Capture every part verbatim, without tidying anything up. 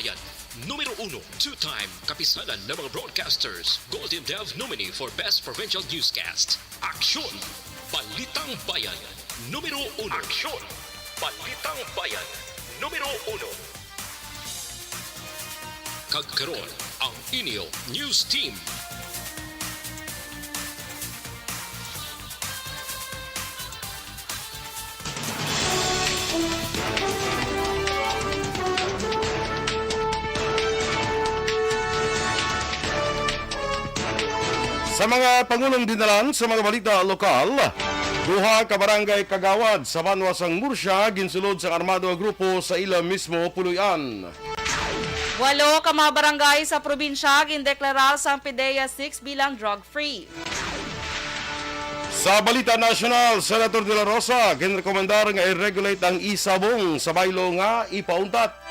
Yan. Numero uno, two-time Kapisanan ng mga Broadcasters Golden Dove nominee for Best Provincial Newscast. Aksyon! Balitang Bayan. Numero uno. Aksyon! Balitang Bayan. Numero uno. Kag karon, ang inyo news team. Sa mga pangulong dinalan sa mga balita lokal, duha ka barangay kagawad sa banwa sang Murcia ginsulod sang armado nga grupo sa ila mismo puloy-an. Walo ka mga barangay sa probinsya gindeklara sang PDEA six bilang drug-free. Sa balita nasyonal, Senator De La Rosa ginrekomendar nga i-regulate ang e-sabong sa baylo nga ipauntat.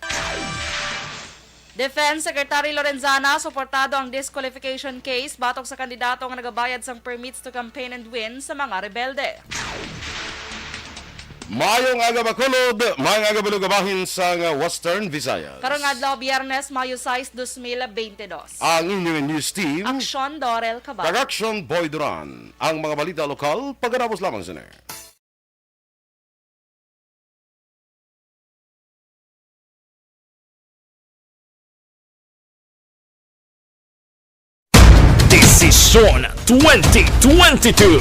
Defense Secretary Lorenzana suportado ang disqualification case batok sa kandidato nga nagabayad sang permits to campaign and win sa mga rebelde. Maayong aga, Bacolod. Maayong aga, Balugabahin sang Western Visayas. Karong adlaw, Biyernes, Mayo sais, dos mil bente dos. Ang inyong news team, Aksyon, Dorel Cabal. Kag Aksyon, Boy Duran. Ang mga balita lokal, pagkatapos lamang sini. Desisyon twenty twenty-two.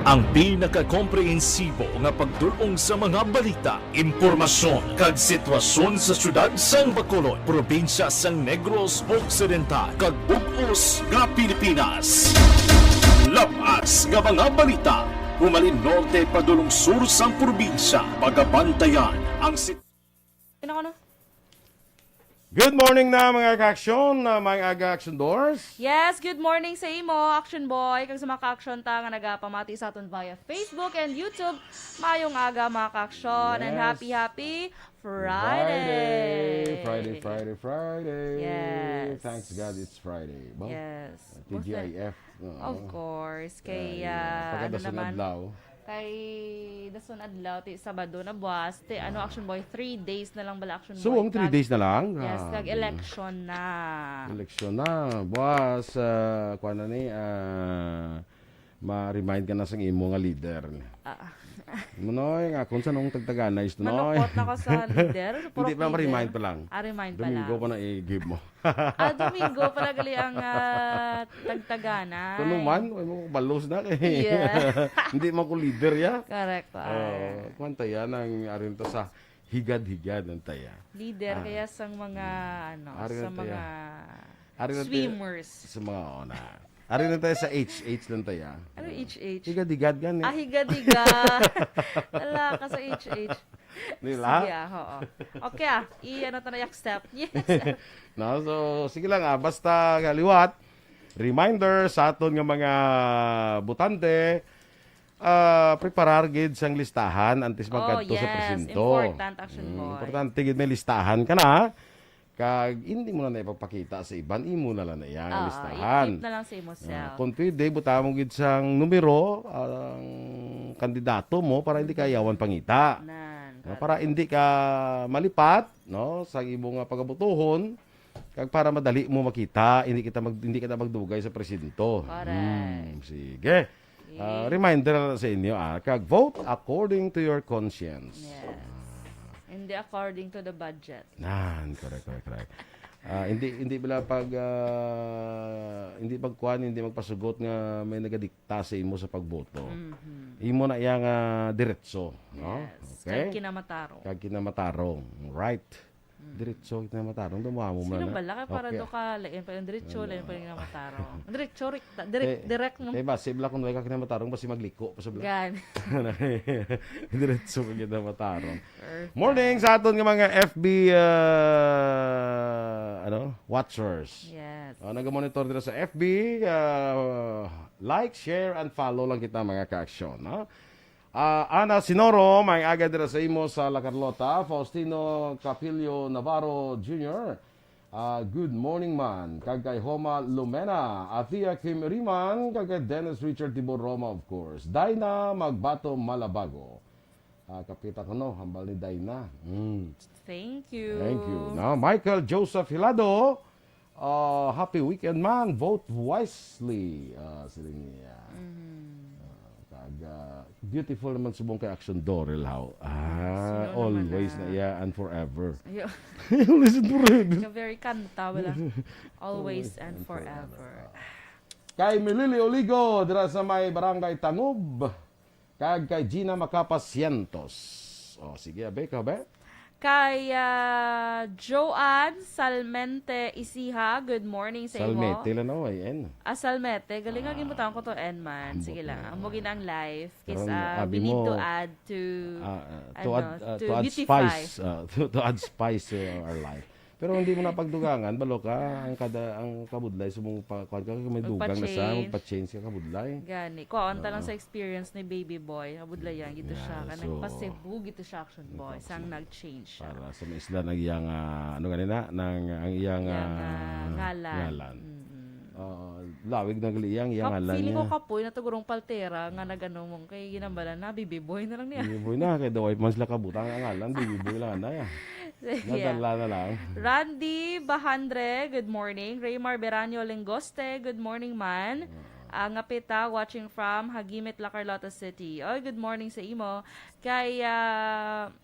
Ang pinakakomprehensibo nga pagdul-ong sa mga balita, impormasyon, kag sitwasyon sa siyudad sang Bacolod, probinsya sang Negros Occidental, kag bug-os nga Pilipinas. Labas nga mga balita, humalin norte padulong sur sang probinsya, pagabantayan ang sit- Pina ko na. Good morning na, mga ka-aksyon, na may aga, Action Doors. Yes, good morning sa imo, Action Boy, kag sa mga ka-aksyon ta nga nagapamati sa aton via Facebook and YouTube. Mayong aga, mga ka-aksyon, and Yes. happy, happy Friday! Friday, Friday, Friday, Friday. Yes. Thanks God it's Friday. Ba? Yes. T G I F. Oo. Of course. Kay, Kay, ah, ah, pagkadason ano naman? adlaw. Kay dason adlaw, ti Sabado na buwas, ti ano, Ah. Action Boy, three days na lang bala, Action So, Boy, ang three kag days na lang? Yes, kag Grabe. election na. Election na. Buwas, ah, kuwan na ni, ah, ma-remind ka na sang imo nga leader. Ah. Manoy, nga kung sa nung tagtagana is, Noy. Manukot na ko sa leader. Hindi Purok pa, ma-remind leader. pa lang. Ah, remind pa Domingo lang. pa na i-give mo. Ah, Domingo pala gali ang, ah, tagtagana. Kuno man, ay mo balos na kay. Yeah. Hindi man ko leader, ya. Correct, pa. Oo, kuwan ta yan ang arin to sa higad-higad ang taya. Leader, Ah. kaya sang mga, Mm. ano, Ari sa lang taya. mga Ari lang taya. swimmers. Sa mga, oh, na. Ari lang taya sa H H lang taya. Ano H H? Higad-higad gani. Ah, higad-higad. Wala ka sa H H. Nila? Sige, ah, oo. Okay, ah. I-, ano to na, accept. Yes. No, so, sige lang, ah. Basta nga liwat, reminder sa aton nga mga botante, ah, preparar gid sang listahan antes Oh, magkadto sa yes. presinto. Important, Action Mm, Boy. importante gid may listahan ka na. Kag hindi mo na na ipagpakita sa iban, imo na lang na iya nga Ah, listahan. i-keep na lang sa imo Ah, self. kung pwede, buta mo gid sang numero ang kandidato mo para hindi ka yawan pangita. Nan, Ah, correct. para hindi ka malipat, no, sa imo nga pagabutuhon, kag para madali mo makita, hindi kita mag-, hindi kita magdugay sa presinto. Correct. Hmm, sige. Ah, Eh. reminder sa inyo, ah, kag vote according to your conscience. Yes. Hindi according to the budget. Nan, correct, correct, correct. Ah, hindi, hindi bala pag, ah, hindi pagkuan, hindi magpasugot nga may nagadikta sa imo sa pagboto. Mhm. Imo na iya nga diretso, no? Yes. Okay? Kag kinamatarong. Kag kinamatarong. Right. Mm. Diretso, kinamatarong. Dumuha mo Sino man na. bala? Kay para Okay. do ka, lain pa yung diretso, Ano? lain pa yung kinamatarong. Diretso, rik-, ta-, direk, Kay, direk, no? kay basi bala kung way ka kinamatarong, basi magliko pa sa bala. Gan. Diretso ka kinamatarong. Perfect. Morning sa aton nga mga F B, ah, ano, watchers. Yes. Ah, nagamonitor dira sa F B, ah, like, share, and follow lang kita, mga ka-aksyon, no? Ah, Ana Sinoro, may aga dira sa imo sa La Carlota. Faustino Capillo Navarro Junior, Ah, good morning man. Kag kay Homa Lumena, Athea Kim Riman, kag kay Dennis Richard Tibor Roma, of course. Dina Magbato Malabago. Ah, kapita ko, no, hambal ni Dina. Mm. Thank you. Thank you. Na, Michael Joseph Hilado, ah, happy weekend man. Vote wisely. Ah, sila niya. Mhm. Ah, kag, ah, beautiful naman subong kay Action Dorel, how? Ah, Sino naman always na? Na, yeah, and forever. Ayo. Always and forever. Ka very kanta, wala. Always and forever. Kay Milili Oligo, dira sa may Barangay Tangub. Kag kay Gina Macapa Cientos. O, sige, abe, ka, be? Kay, ah, Joanne Salmente Isiha, good morning sa imo. Salmete lang, no, ay, N. Ah, Salmete. Galing nga Ah. ginbutangan ko to, N man. Sige lang. Amo gid ang life. Karon, kis-, ah, abi we need mo, to add to, ah, ah, to ano, add, ah, to to add beautify. Spice, ah, to, to add spice to our life. Pero hindi mo na pagdugangan, balo ka, ang kada, ang kabudlay, subong pa, kuwan ka, may dugang na sa, Magpa-change. Magpa-change ka kabudlay. Gani. Kuwan ta lang Oo. Sa experience ni Baby Boy. Kabudlayan, gito siya. Yeah, ka so, nagpa-Cebu, gito siya, action boy. Nagpa-Cebu. Sang nag-change siya. Para sa mga isla ng iyang, ah, ano ganina, ng, ang iyang, Iyang, ah, ah, ngalan. Ngalan. Mm-mm. Oo, lawig na gali iyang, iyang Kap-, ngalan feeling ko niya. Kapoy na tugurong paltera nga nag-ano mong kay ginambalan na, Baby Boy na lang niya. Baby Boy na, kay daw, man sila kabutang ang ngalan, Baby Boy lang na, ya. Yeah. Nadala na lang. Randy Bahandre, good morning. Raymar Beranio Lengoste, good morning, man. Ah. Ah, nga pita, watching from Hagimit, La Carlota City. Oy, good morning sa imo. Kay, ah,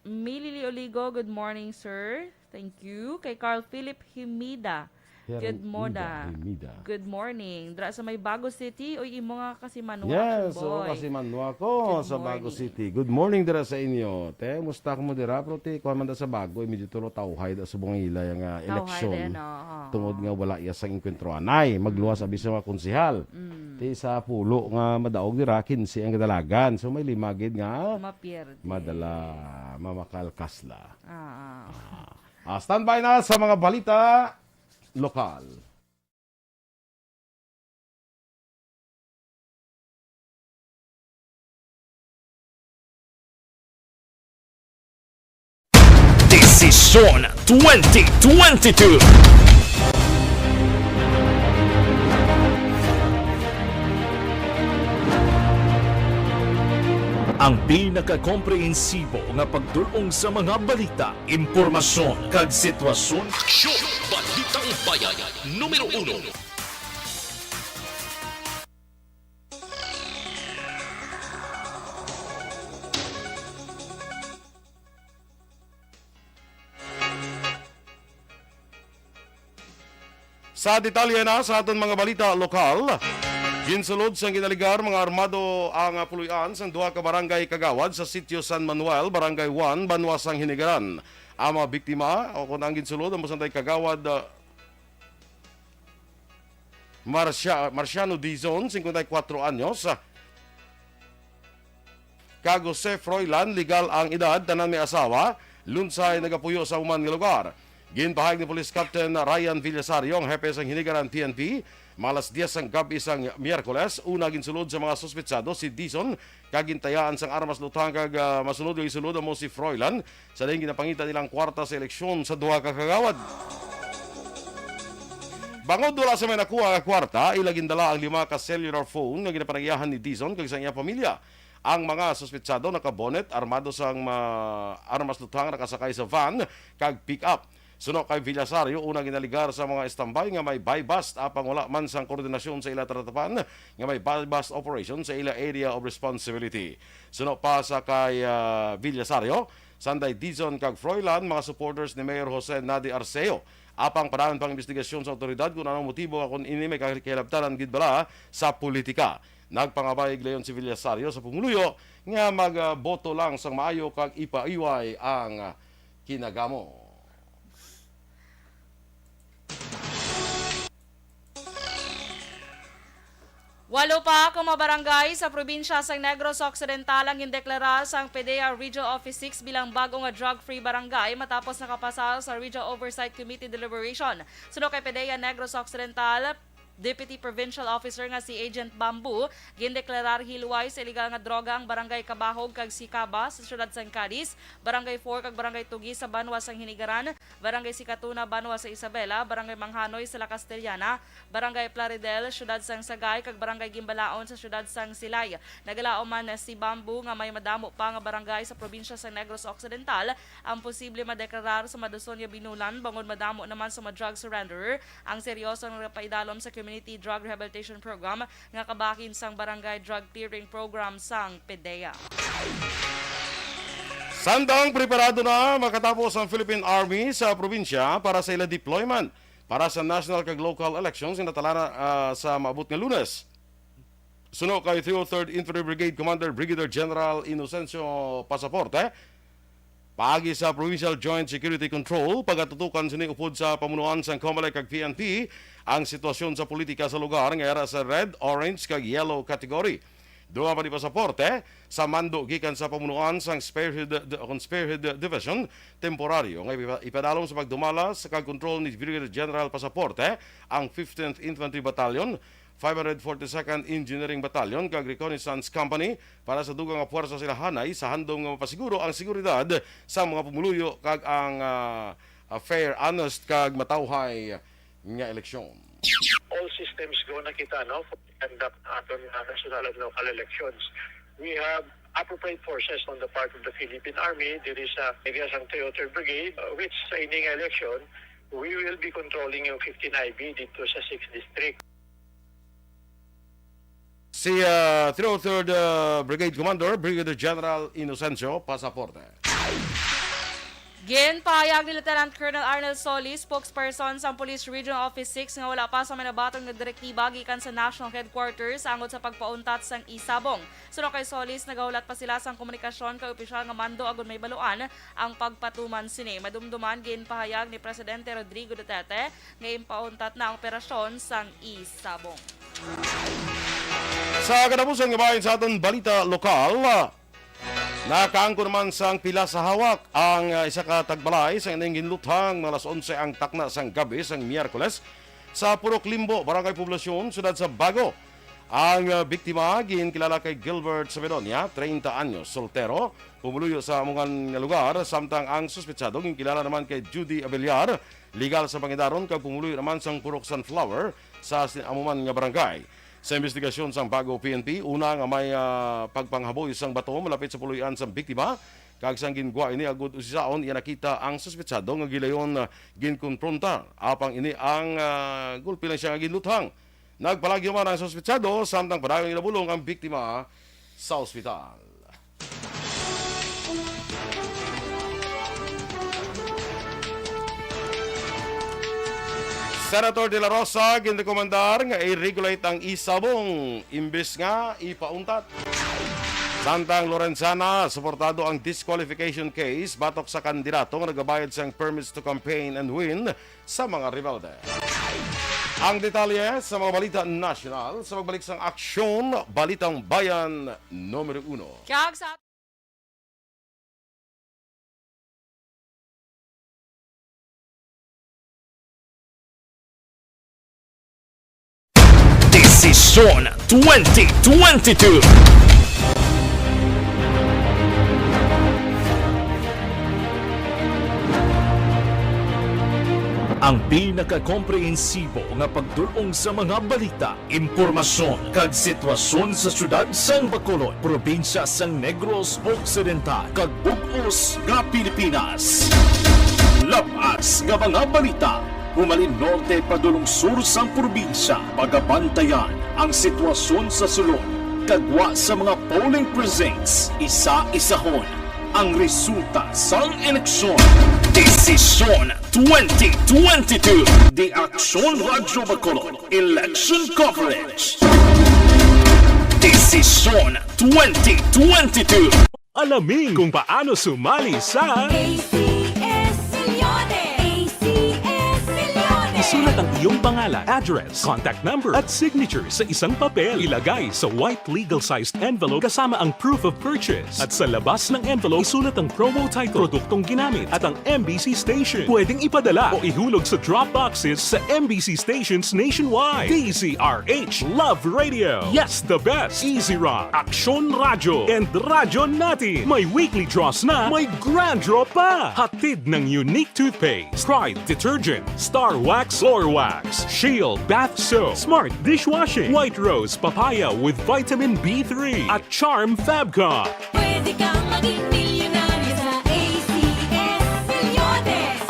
Milili Oligo, good morning, sir. Thank you. Kay Carl Philip Himida. Hermida Good morning. Himida. Good morning. Dra sa may Bago City, oy, imo nga kasimanwa, Yes, action oh, boy. Kasimanwa ko Good sa Bago morning. City. Good morning dira sa inyo. Te, musta mo dira? Pero te, kuwan man da sa Bago, eh, medyo tulo tawhay da subong ang ila nga Tawhay eleksyon. Din, oo. Tungod nga wala iya sang engkwentro anay, magluwas Mm. abi sa mga konsehal. Mm. Te, sa pulo nga madaog dira, kinse ang kadalagan. So, may lima gid nga Mapierde. Madala, mamakalkas la. Ah, ah. Ah. Ah, standby na sa mga balita lokal. Desisyon twenty twenty-two. Ang pinakakomprehensibo nga pagdul-ong sa mga balita, impormasyon, kag sitwasyon. Aksyon! Balitang Bayan, numero uno. Sa detalye na sa aton mga balita lokal, ginsulod sang ginaligar mga armado ang, ah, puloy-an sang duha ka barangay kagawad sa Sitio San Manuel, Barangay one, Banwa sang Hinigaran. Ang mga biktima, o kon ang ginsulod, ang Musantay Kagawad, ah, Marcia-, Marciano Dizon, singkwenta y kuwatro anyos, kag Jose Froilan, legal ang edad, tanan may asawa, lunsay nagapuyo sa human nga lugar. Ginpahayag ni Police Captain Ryan Villasario, ang hepe sang Hinigaran P N P, mga alas diyes sang gab-i sang Miyerkules, una ginsulod sa mga suspetsado si Dizon, kag gintayaan sang armas luthang kag, ah, masunod nga gisulod amo si Froilan, sa diin ginapangita nila ang kwarta sa eleksyon sa duha ka kagawad. Bangod wala sa may nakuha nga kwarta, ila gindala ang lima ka cellular phone nga ginapanag-iyahan ni Dizon kag sa iya pamilya. Ang mga suspetsado naka-bonnet, armado sang ma-, armas luthang, nakasakay sa van kag pick-up. Suno kay Villasario, una ginaligar sa mga estambay nga may buy-bust, apang wala man sang koordinasyon sa ila tatapan nga may buy-bust operation sa ila area of responsibility. Suno pa sa kay, ah, Villasario, Sanday Dizon kag Froilan, mga supporters ni Mayor Jose Nadi Arceo. Apang padayon pang investigasyon sa awtoridad kung ano ang motibo, kung ini may kahilabtanan gid bala sa politika. Nagpangabay gilayon si Villasario sa pumuluyo nga magboto lang sang maayo kag ipaiway ang kinagamo. Walo pa ka mga barangay sa probinsya sang Negros Occidental ang gindeklara sang PDEA Regional Office six bilang bag-o nga drug-free barangay matapos nakapasa sa Regional Oversight Committee deliberation. Suno kay PDEA Negros Occidental, Deputy Provincial Officer nga si Agent Bamboo, gindeklarar hilway sa iligal nga droga ang Barangay Cabahog kag Sicaba sa siyudad sang Cadiz, Barangay four kag Barangay Tugi sa banwa sang Hinigaran, Barangay Sikatuna, banwa sa Isabela, Barangay Manghanoy sa La Castellana, Barangay Plaridel, siyudad sang Sagay, kag Barangay Gimbalaon sa siyudad sang Silay. Nagalaom man si Bamboo nga may madamo pa nga barangay sa probinsya sa Negros Occidental ang posible madeklarar sa maduson nga binulan, bangod madamo naman sa mga drug surrenderer ang seryoso nga nagapaidalom sa Community Drug Rehabilitation Program nga kabahin sang Barangay Drug Clearing Program sang PDEA. Samtang preparado na makatapos ang Philippine Army sa probinsya para sa ila deployment para sa national kag local elections nga natala na, ah, sa maabot nga Lunes. Suno kay three oh third Infantry Brigade Commander Brigadier General Inocencio Pasaporte, paagi sa Provincial Joint Security Control, pagatutukan sini upod sa pamunuan sang COMELEC kag P N P ang sitwasyon sa politika sa lugar nga yara sa red, orange, kag yellow category. Duha pa ni Pasaporte sa mando gikan sa pamunuan sang Spearhead, kon Spearhead Division temporaryo nga ipa-, ipadalom sa pagdumala sa kag kontrol ni Brigadier General Pasaporte ang fifteenth Infantry Battalion, five hundred forty-second Engineering Battalion kag Reconnaissance Company para sa dugang nga puwersa sa ilahanay sa handom nga mapasiguro ang seguridad sa mga pumuluyo kag ang, ah, ah, fair, honest kag matawhay nga eleksyon. All systems go na kita, no, for conduct aton nga national and local elections. We have appropriate forces on the part of the Philippine Army, diri sa area sang three oh third Brigade, uh, which sa ini nga election, we will be controlling yung fifteen I B dito sa sixth District. Si, ah, three oh third, ah, Brigade Commander Brigadier General Inocencio Pasaporte. Ginpahayag ni Lieutenant Colonel Arnel Solis, spokesperson sang Police Regional Office six, nga wala pa sa may nabaton nga direktiba gikan sa National Headquarters angot sa pagpauntat sang isabong. Suno kay Solis, nagahulat pa sila sang komunikasyon kay opisyal nga mando agud mahibaluan ang pagpatuman sini. Madumduman, ginpahayag ni Presidente Rodrigo Duterte nga impauntat na ang operasyon sang isabong. Sa katapusan nga bahin sa aton balita lokal, nakaangkon naman sang pila sa hawak ang, ah, isa ka tagbalay sang ining ginluthang mga alas onse ang takna sang gabi sang Miyerkules sa Purok Limbo, Barangay Poblacion, Siyudad sa Bago. Ang, ah, biktima ginkilala kay Gilbert Sabedonia, treinta anyos, soltero, pumuluyo sa amuhan nga lugar, samtang ang suspetsado ginkilala naman kay Judy Abellar, legal sa pangidaron kag pumuluyo naman sang Purok Sunflower sa sin-, amo man nga barangay. Sa imbestigasyon sang Bago P N P, una nga may, ah, pagpanghaboy sang bato malapit sa puloy-an sang biktima, kag sang gingwa ini agud usisaon iya nakita ang suspetsado nga gilayon, ah, ginkonpronta. Apang ini ang, ah, gulpi lang siya nga ginluthang. Nagpalagyo man ang suspetsado, samtang padayon ginabulong ang biktima sa ospital. Senator De La Rosa ginrekomendar nga i-regulate ang isabong imbes nga ipauntat. Samtang Lorenzana, suportado ang disqualification case batok sa kandidato nga nagabayad sang permits to campaign and win sa mga rebelde. Ang detalye sa mga balita nasyonal sa pagbalik sang Aksyon, Balitang Bayan numero uno. Kag sa Desisyon twenty twenty-two. Ang pinakakomprehensibo nga pagdul-ong sa mga balita, impormasyon, kag sitwasyon sa siyudad sang Bacolod, probinsya sang Negros Occidental, kag bug-os nga Pilipinas. Lab-as nga mga balita, humalin norte padulong sur sang probinsya, pagabantayan ang sitwasyon sa sulod, kag gwa sa mga polling precincts, isa-isahon ang resulta sang eleksyon. Desisyon twenty twenty-two. The Aksyon Radyo Bacolod Election Coverage. Desisyon twenty twenty-two. Alamin kung paano sumali sa A C S Millones. A C S Millones. Sulat ang iyong pangalan, address, contact number, at signature sa isang papel. Ilagay sa white legal-sized envelope kasama ang proof of purchase. At sa labas ng envelope, isulat ang promo title, produktong ginamit, at ang M B C station. Pwedeng ipadala o ihulog sa drop boxes sa M B C stations nationwide. D Z R H Love Radio. Yes, the best. Easy Rock, Aksyon Radyo, and Radyo Natin. May weekly draws na, may grand draw pa. Hatid ng Unique Toothpaste, Pride Detergent, Star Wax, Floor Wax, Shield Bath Soap, Smart Dishwashing, White Rose Papaya with Vitamin B three, at Charm Fabcon. Pwede kang maging milyonaryo sa A C S Milyones.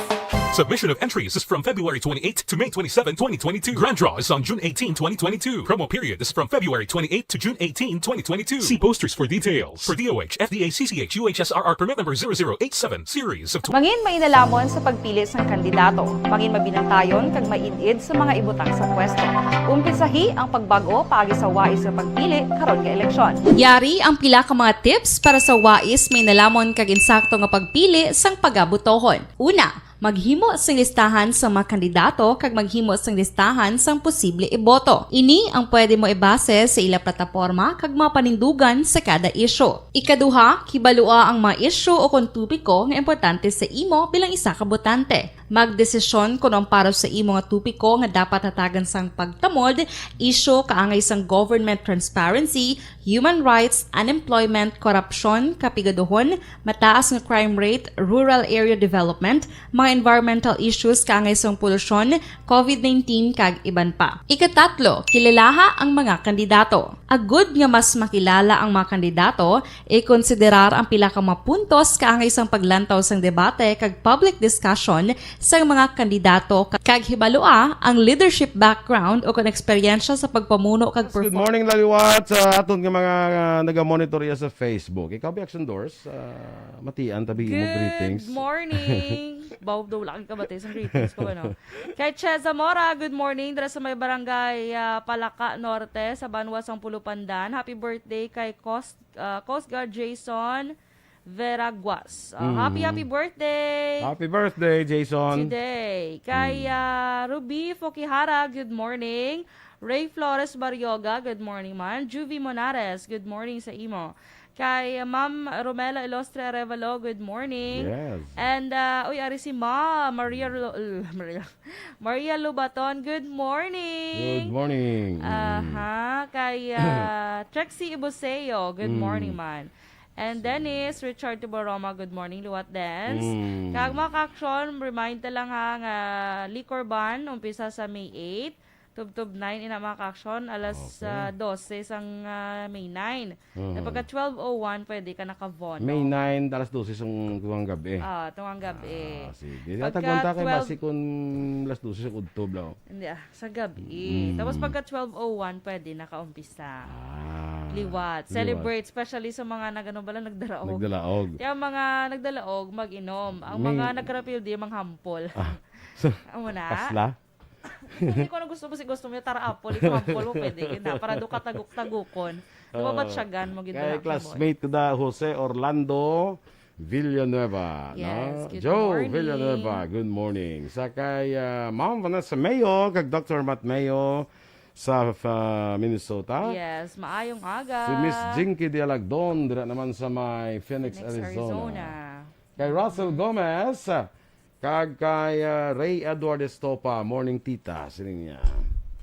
Submission of entries is from February twenty-eight to May twenty-seven, twenty twenty-two. Grand draw is on June eighteen, twenty twenty-two. Promo period is from February twenty-eight to June eighteen, twenty twenty-two. See posters for details. For D O H, F D A, C C H, U H S R R permit number zero zero eight seven, series of tw- Mangin mainalhamon sa pagpili sang kandidato. Mangin mabinantayon kag maid-id sa mga ibutang sa pwesto. Umpisahi ang pagbag-o paagi sa wais nga pagpili karon nga eleksyon. Yari ang pila ka mga tips para sa wais, mainalhamon kag insakto nga pagpili sang pagabotohon. Una, maghimo sing listahan sa mga kandidato kag maghimo sing listahan sang posible iboto. Ini ang pwede mo ibase sa ila plataporma kag mga panindugan sa kada isyu. Ikaduha, kibalua ang mga isyu o kon topiko nga importante sa imo bilang isa ka botante. Magdesisyon kon ang para sa imo nga topiko nga dapat hatagan sang pagtamod, isyu kaangay sang government transparency, human rights, unemployment, korupsyon, kapigaduhon, mataas nga crime rate, rural area development, mga environmental issues kaangay sang polusyon, covid nineteen, kag iban pa. Ikatatlo, kilalaha ang mga kandidato. Agud nga mas makilala ang mga kandidato, ikonsiderar ang pila ka mga puntos kaangay sang paglantaw sang debate kag public discussion sang mga kandidato, kag hibalua ang leadership background o kon eksperyensya sa pagpamuno kag Yes, good perform- morning, Laliwat, sa aton nga mga, ah, naga-monitor iya sa Facebook. Ikaw, Biak Sundors, ah, matian tabi imo Good greetings. Morning. Baw daw lang ka ba, te, sa greetings ko, ano? Kay Che Zamora, good morning. Dira sa may barangay, ah, Palaka Norte, sa Banwa sang Pulupandan. Happy birthday kay Coast, ah, Coast Guard Jason Veraguas. Ah, Mm. Happy, happy birthday. Happy birthday, Jason. Today. Kay, Mm. ah, Ruby Fukihara, good morning. Ray Flores Barrioga, good morning, man. Juvie Monares, good morning sa imo. Kay Ma'am Romela Ilostre Arevalo, good morning. Yes. And, ah, uy, ari si Ma, Maria Lo-, Maria, Maria Lubaton, good morning. Good morning. Mm. Aha, kay, ah, Trixie Ibuseo, good Mm. morning, man. And Dennis Richard Tuboroma, good morning, liwat, Dens. Mm. Kag mga ka-aksyon, remind ta lang ha, nga liquor ban, umpisa sa May eight, tubtob nine, ina, mga ka-aksyon, alas, Okay. ah, dose sang, ah, May nine. Mhm. Na pagka twelve oh one, pwede ka nakavono. May nine, alas dose sang tungang gabi. Ah, tungang gabi. Ah, sige. Pagka Tagwan ta kay twelve basi kung alas dose sa udtob lang. Hindi, ah, sa gabi. Mm. Tapos pagka twelve oh one, pwede nakaumpisa. Ah, Liwat. Liwat. Celebrate, especially sa mga nag-, ano bala, nagdalaog. Nagdalaog. Kaya mga nagdalaog, mag-inom. Ang May mga nagkarapil, di manghampol. Ah, so, Amo na. Pasla? Hindi ko na gusto mo, si gusto mo yung tara apple, ikaw apple mo, pwede yun na. Para do kataguk-tagukon. Nababatsyagan mo, gid Kay na, classmate ko da, Jose Orlando Villanueva, Yes, no? good Joe morning. Villanueva, good morning. Sa kay, ah, Ma'am Vanessa Mayo, kag Doctor Matt Mayo sa, ah, Minnesota. Yes, maayong aga. Si Miss Jinky Dialagdon, dira naman sa may Phoenix, Phoenix, Arizona. Arizona. Kay Russell Gomez, kag kay, ah, Ray Edward Estopa, morning, tita, siling niya.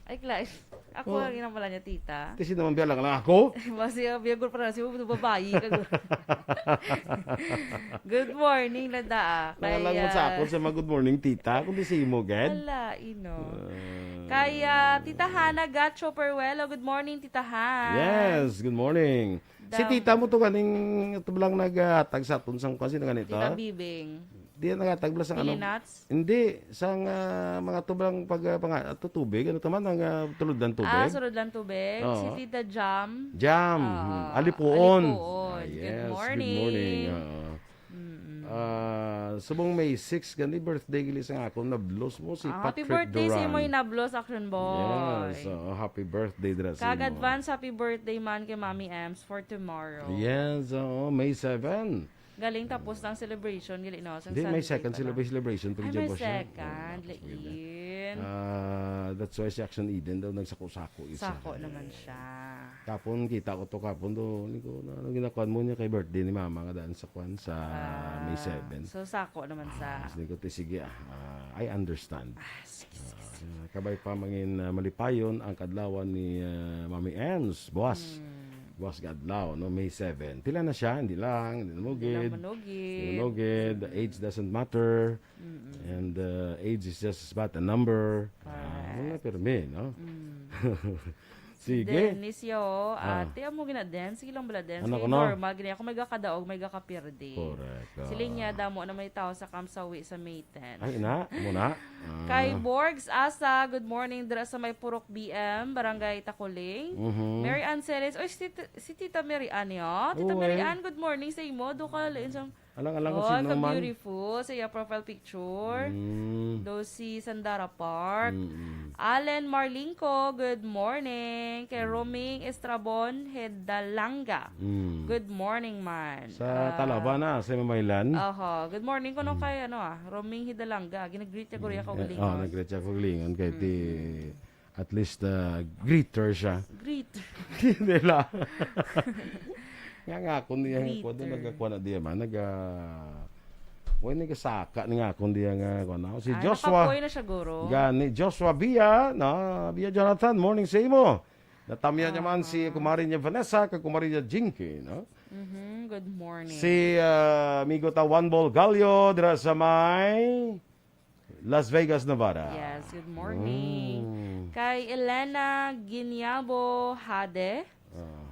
Ay, Clive. Ako Oh. Ang ginambala niya, tita. Ti, sino man biya lang, lang ako? Basi, ah, biya gud para si mo, babayi ka gud. Good morning, Lada, ah. Kay, Nangalangon sa ah, akon sa mga good morning, tita. Kundi si imo, ged. Ala, ino. Ah. Kay, ah, Tita Hana Gacho Peruelo. Good morning, Tita Han. Yes, good morning. Si Dam- tita mo to ganing tublang naghatag sa aton sang kwan, sino gani to? Tita Bibing. Di naghatag bala sang ano? Pili nuts? Hindi, sang, ah, mga tublang pag, ah, panga-, ato tubig, ano to man, ang, ah, tulod ng tubig? Ah, sulod lang tubig. Oo. Si Tita Jam. Jam. Ah, Hmm. Alipuon. Alipuon. Ah, Good yes. Good morning. Morning. Oo. Mm-mm. Ah, subong May six, gani birthday gali sang akon nablos mo, si Ah, happy Patrick birthday sa Duran. Imo, nablos, Action Boy. Yes, oo, happy birthday dira sa Kag imo. Advance happy birthday man kay Mami Ems for tomorrow. Yes, oo, May seven. Galing tapos ang celebration, gali, no? Sang Hindi, may Sunday second pala. Celebra-, celebration, Ay, pag may Jebosh na. Second, Oo, lait. Ah, that's why si Action Eden daw nagsako-sako isa. Sako naman siya. Kapon, kita ko to kapon do. Ni ko, "Na, ano ginakuan mo niya kay birthday ni mama nga daan sa kuan sa Ah, May seven?" So, sako naman sa Ah, sige ko, "Ti, sige, ah, ah, I understand." Ah, sige, sige, sige. Ah, kabay pa mangin, ah, malipayon ang kadlawan ni, ah, Mami Ems, buwas. Hmm. Buwas ga adlaw, no, May seven. Pila na siya? Hindi lang, hindi na Hindi lang mugid. manugid. Hindi na mugid. Age doesn't matter. Mm-mm. And, uh, age is just but a number. Ah, Correct. Wala pirmi, no? Mm. Sige. Dennis, yo, Ah. ate, amo gina, Den. Sige lang bala, Den. Ano Sige, ko, no? Normal, gini. Ako may gakadaog, may gakapirdi. Correct. Siling niya, Ah. damo na may tao sa Kamsawi sa Mayten. Ay, na? Muna? Kay Ah. Borgs Asa, good morning, dira sa may Purok B M, Barangay Takuling. Mhm. Mary Ann Ceres, oy, si Tita, si Tita Mary Ann, yo. Tita Uy. Mary Ann, good morning sa imo. Do ka, lain sa Alang-alang kung Oh, sino ka man. beautiful sa iya profile picture. Mm. Do si Sandara Park. Mm-mm. Allen Marlingco, good morning. Kay Mm. Roming Estrabon Hedalanga. Mm. Good morning, man. Sa Ah, Talaba na, sa Mamaylan. Oho. Good morning kuno Mm. kay, ano, ah, Roming Hidalanga. Ginag-greet niya ko rin Mm. ako Eh, oh, galingon. nag-greet siya ko galingon kay ti Mm. At least, uh, greeter siya. Greeter. Hindi lang. Nga, nga, kung diya, Greeter. Kung nagkakuha na diya man, naga-, way nagasaka ni nga, kung diya nga, kuha na. Si Ah, Joshua. Nakapoy na siya, guro. Gani, Joshua Bia, na, Bia Jonathan, morning sa imo. Natamya niya man si Ah. kumari niya Vanessa, kag kumari niya Jinky, no? Mhm, good morning. Si, uh, amigo ta Juan Bolgallo, dira sa may Las Vegas, Nevada. Yes, good morning. Mm. Kay Elena Guiñabo Hade. Ah,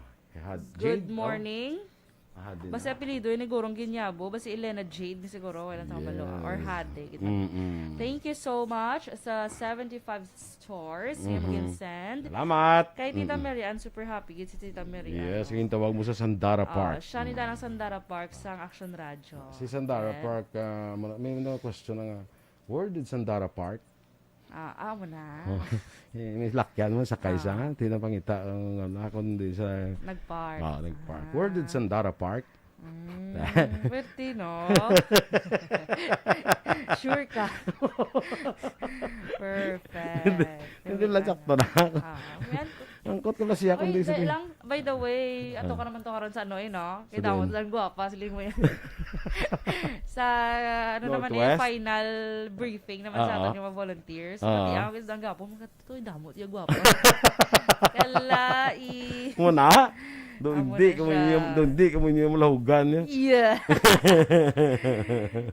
Had-, Good Jade, oh. morning. Ah, Hade Basta na. apelyido yun ni Gurong Guiñabo, basta Elena Jade ni siguro, wala tang kabalo. Or Yes. Hade, kita. Mm-mm. Thank you so much sa seventy-five stores nga Mhm. mag-send. Salamat. Kay Tita Mm-mm. Mary Ann, super happy gid si Tita Mary Ann, Yes, no? yung tawag mo sa Sandara Ah, Park. siya ni Mm. Danang Sandara Park sang Action Radio. Si Sandara Yes. Park, ah, muna-, may mga question na nga, "Where did Sandara Park?" Ah, amo na. Oh, eh, may lakyan mo sa kay sa, Ah. tinapangita ang, ano, ako hindi sa Nag-park. Ah, nag-park. Ah. Where did Sandara Park? Mm, pwerte, no? Sure ka? Perfect. Hindi, hindi lang Perfect. sakto na. Ah, may an-, Angkot ko na siya Oy, kung di dahil sige. lang, by the way, ato Ah. ka naman to karon sa ano, eh, no? Sa Kita mo, diin? Sa guwapa, siling mo yan. Sa, ano naman, eh, Northwest? final briefing naman sa Ah, aton ah. nga mga volunteers. Ah. Pati ang, ang gwapo, mga, "Toy, damo, tiya guwapa." Kala, i- Muna? Doon Amo di na ka mo siya. niya, doon di ka mo niya malahugan niya. Yeah.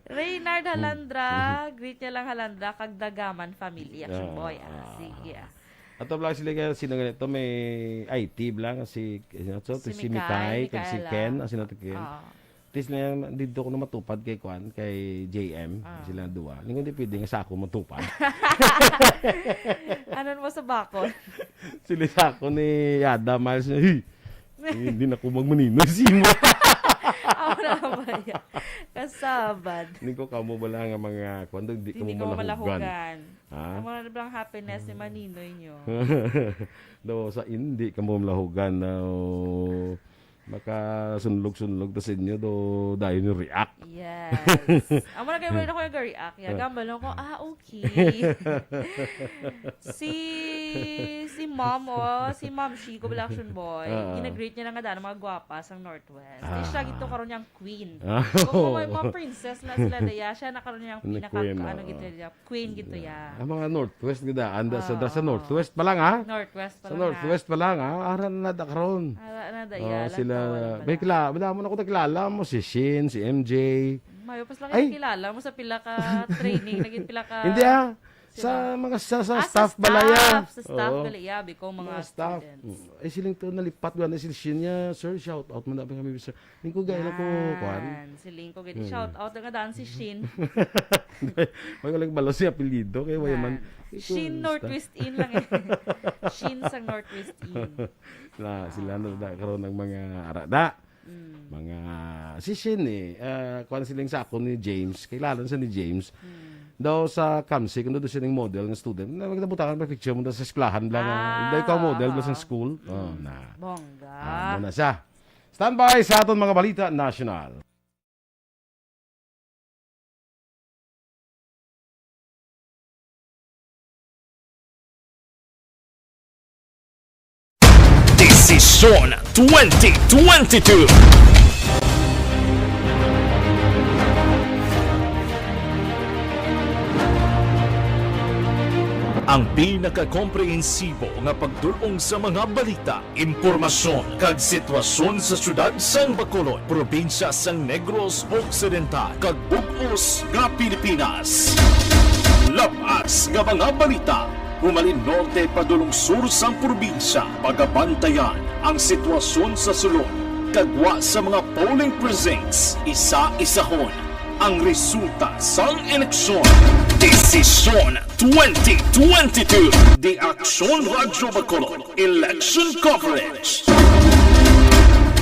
Reynard Mm. Halandra, Mm-hmm. greet niya lang Halandra, kag Dagaman family, Action Ah, Boy. Ah, ah, sige, ah. ah. Ato lang sila nga, sino ganito, may I T lang, si, sino to? Si Si Mikay, Mikay, kag si Micaela. Ken, ah, sino to, Ken? Ah. Tis na yan, dito ko na matupad kay Kwan, kay J M, Ah. sila duwa. Hindi ko di pwede nga sa ako matupad. Ano mo sa bakod? Sila sa ako ni Adam Miles na, "Hey, hindi na ko magmaninoy sa imo." Ako na ba yan? Kasabad. Hindi ko kamo bala nga mga, kwan, hindi Hindi kamo ko malahugan. malahugan. Ha? Amo na lang happiness ni Hmm. maninoy nyo. Daw sa hindi kamo malahugan, daw makasunlog-sunlog ta sa inyo, daw dayon yung react. Yes. Amo na kayo, wala na ko nag-react. Ya, Ah. gambal lang ko, "Ah, okay." Si, si mom, oh, si Ma'am Shi, ko bala Action Boy. Ah. Gina-greet niya na nga daan ang mga gwapa sa Northwest. Di siya Ah. gito karon niyang queen. Ah. Kung mga, mga princess na sila, daya, siya na karon niyang Ano, pinaka, queen, ano, oo. gito niya, queen gito ya. Ang mga Northwest nga daan, da-, sa, da-, sa Ah. Northwest pa lang, ha? Northwest pa Sa lang, ha? Northwest pa lang, ha? Ara na da karon. Ara na da, Oh, ya, sila, lantawan na may lang. kila-, wala mo na ko nakilala mo, si Shin, si M J. Mayo, pas lang Ay! yung kilala mo sa pila ka training, naging pila ka Hindi, ah. Sa sila. mga, sa, sa Ah, sa staff bala, ya. staff, sa staff Oo. bala, ya, biko mga Mga staff. students. Mm. Ay, siling to, nalipat, wala na si Shin niya, "Sir, shout out mo na ba kami, sir?" Hindi ko gaya na ko, Yan. kwan. Si Lingko, gid. Hmm. Shout out nga daan si Shin. May ko lang balo si apelyido, kaya wala man. Yan. Ito, Shin basta. Northwest Inn lang eh. Shin sa Northwest Inn. Na, sila na, Ah. na, karon ng mga arada. Mm. Mga, si Shin eh, ah, kwan siling sa ako ni James, kilala sa ni James. Mm. Daw sa Kamsi, kung doon siya ng model ng student, na magkabutangan pa picture mo daw sa eskwelahan lang, ah, Ah, daw ikaw model ba sa oo. school? Oh, Mm. na. Bongga. Ah, muna siya. Standby sa aton mga balita nasyonal. Sesyon twenty twenty-two. Ang pinakakomprehensibo nga pagdul-ong sa mga balita, impormasyon, kag sitwasyon sa siyudad sang Bacolod, probinsya sang Negros Occidental, kag bug-os nga Pilipinas. Lab-as nga mga balita, humalin norte padulong sur sang probinsya, pagabantayan ang sitwasyon sa sulod, kag gwa sa mga polling precincts, isa-isahon ang resulta sang eleksyon. Desisyon twenty twenty-two. The Aksyon Radyo Bacolod Election Coverage.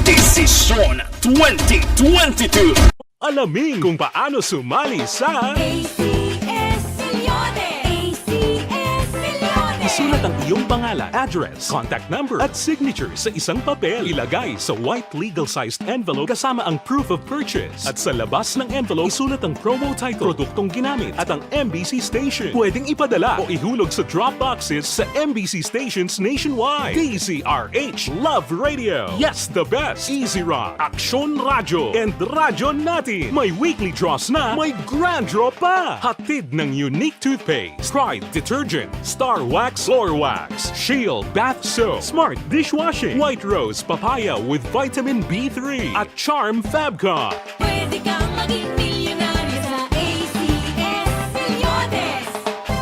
Desisyon twenty twenty-two. Alamin kung paano sumali sa A C S Millones! A C S Millones! Isulat ang iyong pangalan, address, contact number, at signature sa isang papel. Ilagay sa white legal-sized envelope kasama ang proof of purchase. At sa labas ng envelope, isulat ang promo title, produktong ginamit, at ang M B C station. Pwedeng ipadala o ihulog sa drop boxes sa M B C stations nationwide. D Z R H, Love Radio, Yes the Best, Easy Rock, Aksyon Radyo, and Radyo Natin. May weekly draws na, may grand draw pa. Hatid ng Unique Toothpaste, Pride Detergent, Star Wax Floor Wax, Shield Bath Soap, Smart Dishwashing, White Rose Papaya with Vitamin B three, at Charm Fabcon. Pwede kang maging milyonaryo sa A C S Millones.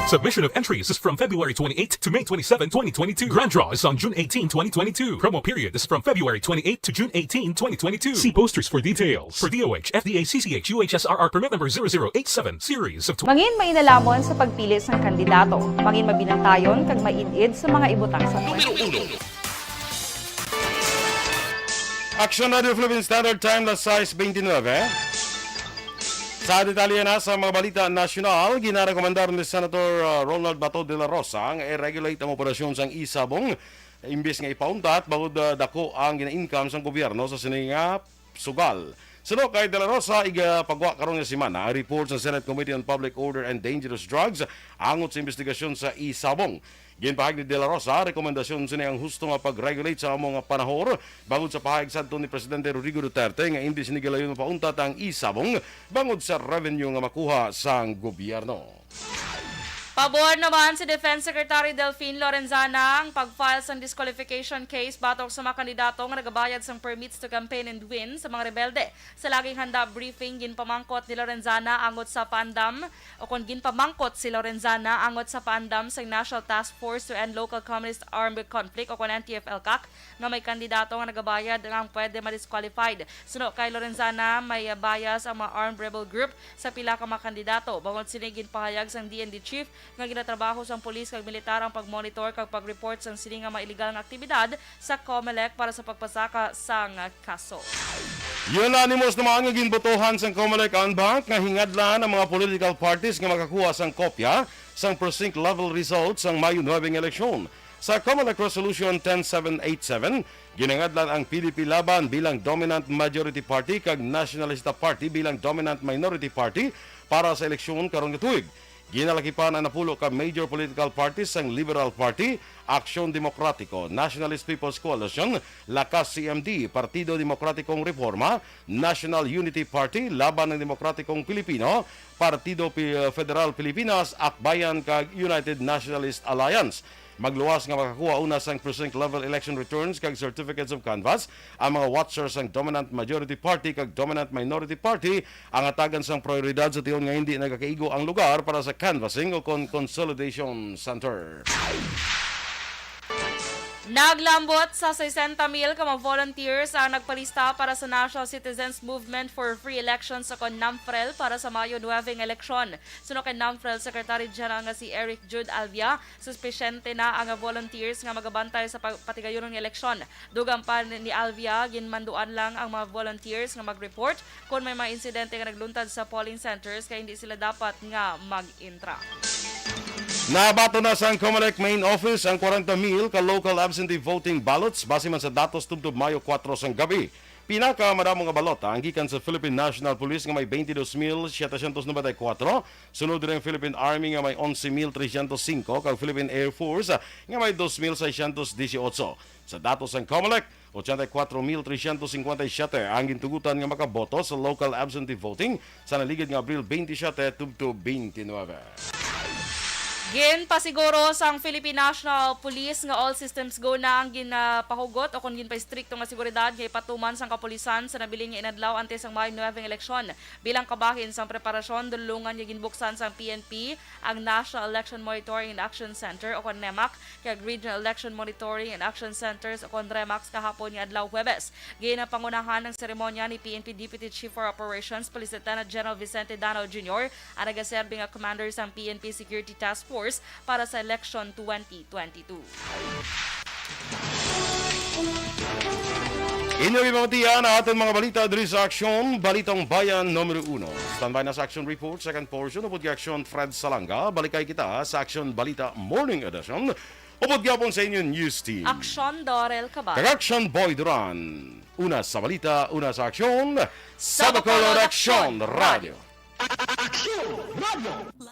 Submission of entries is from February twenty-eighth to May twenty-seven, twenty twenty-two. Grand draw is on June eighteen, twenty twenty-two. Promo period is from February twenty-eighth to June eighteen, twenty twenty-two. See posters for details. For D O H, F D A, C C H, U H S R R permit number zero zero eight seven, series of tw- Mangin mainalhamon sa pagpili sang kandidato. Mangin mabinantayon kag maid-id sa mga ibutang sa Numero uno. Aksyon Radio Philippine Standard Time, las sais beintinuebe. Sa detalye na sa mga balita nasyonal, ginarekomendar ni Senator, uh, Ronald Bato de la Rosa nga i-regulate ang operasyon sang e-sabong imbis nga ipauntat, bangod, uh, dako ang gina-income sang gobyerno sa sini nga sugal. Suno kay De La Rosa, igapagwa karon nga semana ang report sa Senate Committee on Public Order and Dangerous Drugs angot sa investigasyon sa e-sabong. Ginpahayag ni De La Rosa, rekomendasyon sini ang husto nga pag-regulate sa amo nga panahor, bangod sa pahayag sadto ni Presidente Rodrigo Duterte nga indi sini gilayon mapauntat ang e-sabong bangod sa revenue nga makuha sang gobyerno. Pabor naman si Defense Secretary Delfin Lorenzana ang pag-file sang disqualification case batok sa mga kandidato nga nagabayad sang permits to campaign and win sa mga rebelde. Sa laging handa briefing, ginpamangkot ni Lorenzana angot sa paandam, o kon ginpamangkot si Lorenzana angot sa paandam sang National Task Force to End Local Communist Armed Conflict, o kon N T F L CAC, nga may kandidato nga nagabayad nga ang pwede ma-disqualified. Suno kay Lorenzana, may bias ang mga armed rebel group sa pila ka mga kandidato. Bangod sini, ginpahayag sang D N D chief nga ginatrabaho sang pulis kag militar ang pag-monitor kag pag-report sang sini nga mga iligal nga aktibidad sa COMELEC para sa pagpasaka sang kaso. Unanimous naman nga ginbotohan sang COMELEC en banc nga hingadlan ang mga political parties nga makakuha sang kopya sang precinct level results sang Mayo nuebe nga eleksyon. Sa COMELEC Resolution ten seven eight seven, ginangadlan ang P D P Laban bilang dominant majority party kag Nationalista Party bilang dominant minority party para sa eleksyon karon nga tuig. Ginalakipan ang napulo ka major political parties sang Liberal Party, Aksyon Demokratiko, Nationalist People's Coalition, Lakas C M D, Partido Demokratikong Reforma, National Unity Party, Laban ng Demokratikong Pilipino, Partido Pi-, Federal Pilipinas, Akbayan, kag United Nationalist Alliance. Magluwas nga makakuha una sang precinct level election returns kag certificates of canvass ang mga watchers sang dominant majority party kag dominant minority party ang hatagan sang prioridad sa tion nga hindi nagakaigo ang lugar para sa canvassing o kon consolidation center. Naglambot sa sesenta mil ka mga volunteers ang nagpalista para sa National Citizens Movement for Free Elections o kon NAMFREL para sa Mayo nuebe nga eleksyon. Suno kay NAMFREL Secretary General nga si Eric Jude Alvia, suspishente na ang volunteers nga magabantay sa pag-, patigayonon nga eleksyon. Dugang pa ni Alvia, ginmanduan lang ang mga volunteers nga mag-report kon may mga insidente nga nagluntad sa polling centers kay hindi sila dapat nga mag-intra. Nabaton na sang COMELEC main office ang kwarenta mil ka local absentee voting ballots base man sa datos tubtob Mayo kuwatro sang gabi. Pinakamadamo nga balota ang gikan sa Philippine National Police nga may twenty-two mil setecientos noventa y cuatro, sunod diri ang Philippine Army nga may onse mil trescientos singko, kag Philippine Air Force nga may dos mil seiscientos dieciocho. Sa datos sang Comelec, ochenta y cuatro mil trescientos cincuenta y siete ang gintugutan nga makaboto sa local absentee voting sa naligid nga Abril twenty-seven tubtob twenty-nine. Ginpasiguro sang Philippine National Police nga all systems go na ang ginapahugot o kon ginpaistrikto nga seguridad nga ipatuman sang kapulisan sa nabilin nga inadlaw antes sang May nuebe nga eleksyon. Bilang kabahin sang preparasyon, dulungan nga ginbuksan sang P N P ang National Election Monitoring and Action Center o kon NEMAC, kag Regional Election Monitoring and Action Centers o kon REMACs kahapon nga adlaw Huwebes. Ginapangunahan ang seremonya ni P N P Deputy Chief for Operations, Police Lieutenant General Vicente Danao Junior, ang nagaserbi nga commander sang P N P Security Task Force para sa election twenty twenty-two. Inyo ginpamatian ang aton mga balita diri sa Aksyon, Balitang Bayan numero uno. Standby na sa Aksyon Report, second portion, upod kay Aksyon Fred Salanga. Balikay kita sa Aksyon Balita Morning Edition, upod gyapon sa inyo news team. Aksyon Dorel Cabal. Kag Aksyon Boy Duran. Una sa balita, una sa aksyon, sa Bacolod Aksyon Radio. Aksyon Radio.